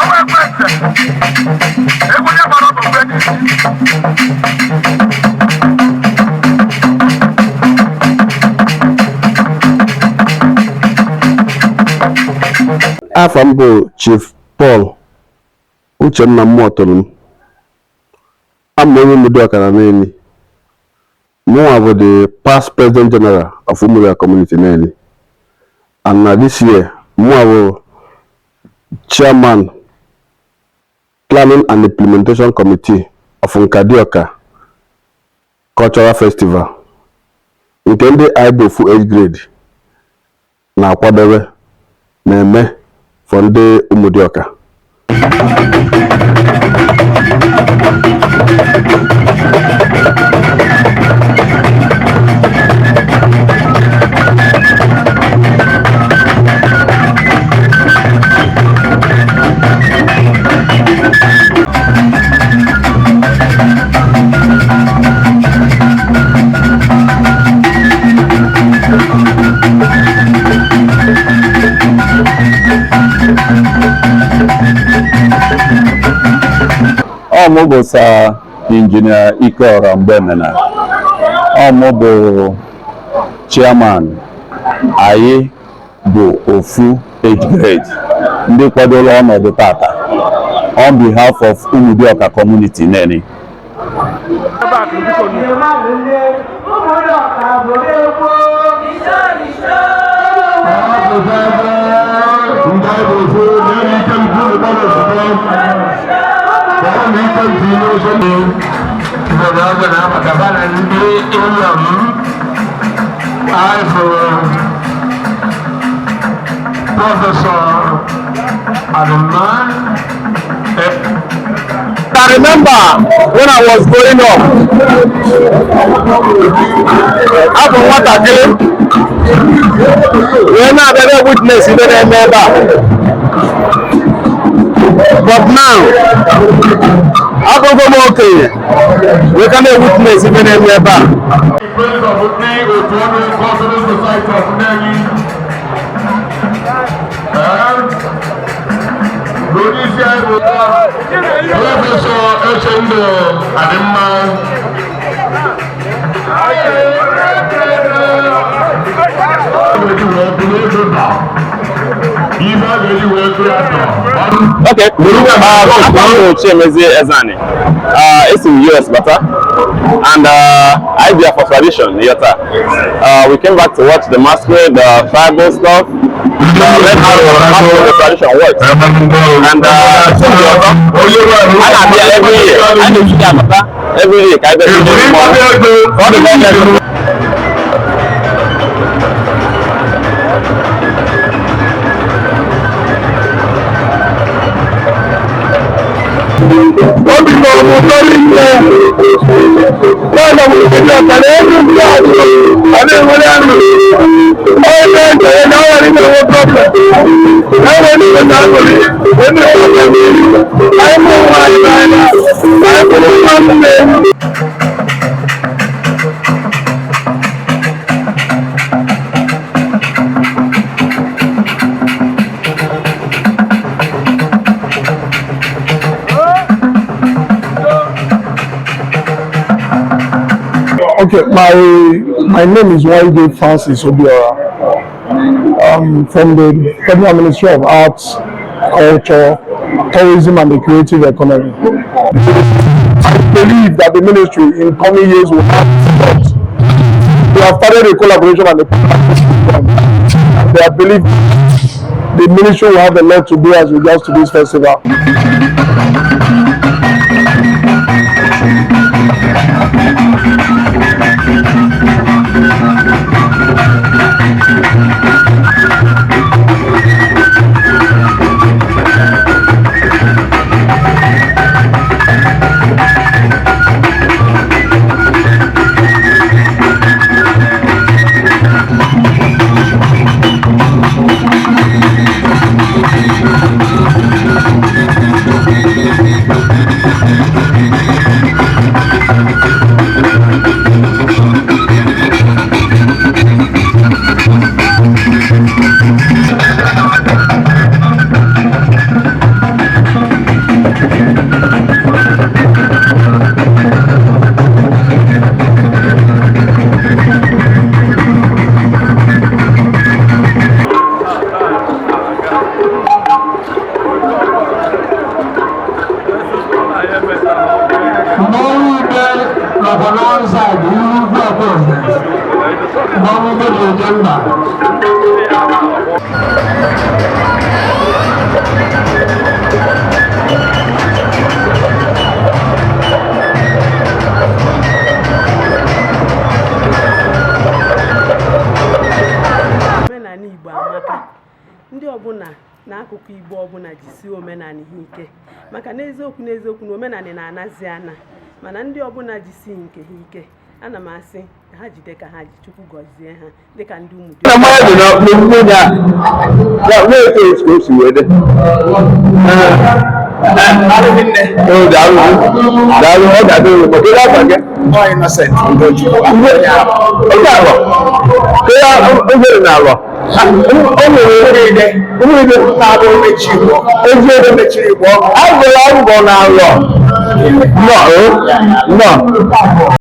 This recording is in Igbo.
Ọnwa ekwentị egwu onye gbara ọbụ mgbe n'isi. Afa m bụ Chief Paul Uchenna Mmụọtụrụ m. Abụ m onye Ụmụdịọka na Neni. Mụnwa bụ the past president general of Ụmụdịọka community Neni. And na this year, mụnwa bụ chairman, planning and implementation committee of Nkadịọka Cultural Festival nke ndị IBOFU age grade na-akwadebe na-eme for ndị Ụmụdịọka. Ọ mụ bụ Sir Injinia Ikeora Mgbemena. Ọ mụ bụ chairman anyị bụ ofu age grade ndị kwadoro ọnọdụ tata on behalf of Ụmụdịọka community Neni. Professor Adama. I remember when I was growing up, abụ m nwatakịrị wee na-abịa witness ibe na-eme ebe a. But now, abụgo m okenye wee ka na-witness ibe na-eme ebe a. President of ndị otu ọrụ Cultural Society of Nnewi. Onye isi anyị bụ Prọfesọ Echendo Adimma. Ife a ga-eji wee tụrụ atọ. Okay. Afa m bụ Chiemezie Ezani. Esi m US bata. And I bịa for tradition, Yota. We came back to watch the masquerade, the tribal stuff, learn how the tradition works. And a na-abịa every year. A na-eji ya abata every year ka anyị bịa tinye mmọnwụ. Ọ dị very. Obi tọrọ m ụtọ rinne n'ọnọ m nke ọka na elu ndị ọzọ ọ na-enwere anụ onye na-echere na ọ ghara inwe problem enwere ndị na aṅụrị onye na-enwe mmiri anyị mụ nwa anyị n'anya anyị bụrụ nwanne. Okay, my name is Wande Francis Obiora. From the Federal Ministry of Arts, Culture, Tourism and the Creative Economy. I believe that the ministry in coming years will have support. We have started a collaboration and a partnership with them. And I believe the ministry will have a lot to do as regards to this festival. Mmanwụ ube nọkwa n'ọrụ saịdị ihu ugwu ọkpọeze. Mmanwụ ube na-eje mba. Omenala Igbo amaka. Ndị ọbụla n'akụkụ Igbo ọbụla jisie omenala ha ike, maka n'eziokwu n'eziokwu na omenala na-anazi ana, mana ndị ọbụla jisi nke ha ike, ana m asị ka ha jide ka ha ji. Chukwu gọzie ha dịka ndị ụmụ Na mmadụ na n'omume ya ya na-eto etu o si wee dị. Ee, daalụ, daalụ, ọ ga-adị ụtọ. Kedu afa gị? Ọ Innocent Udochukwu. Onye alọ? Kedu obere na alọ? O nwere Ide ụmụ na-abụ mechi Igbo. Eziokwu. Mechiri Igbo ọnụ. Agụrụ agụgọ na alọ. Nnọọ, o, nnọọ.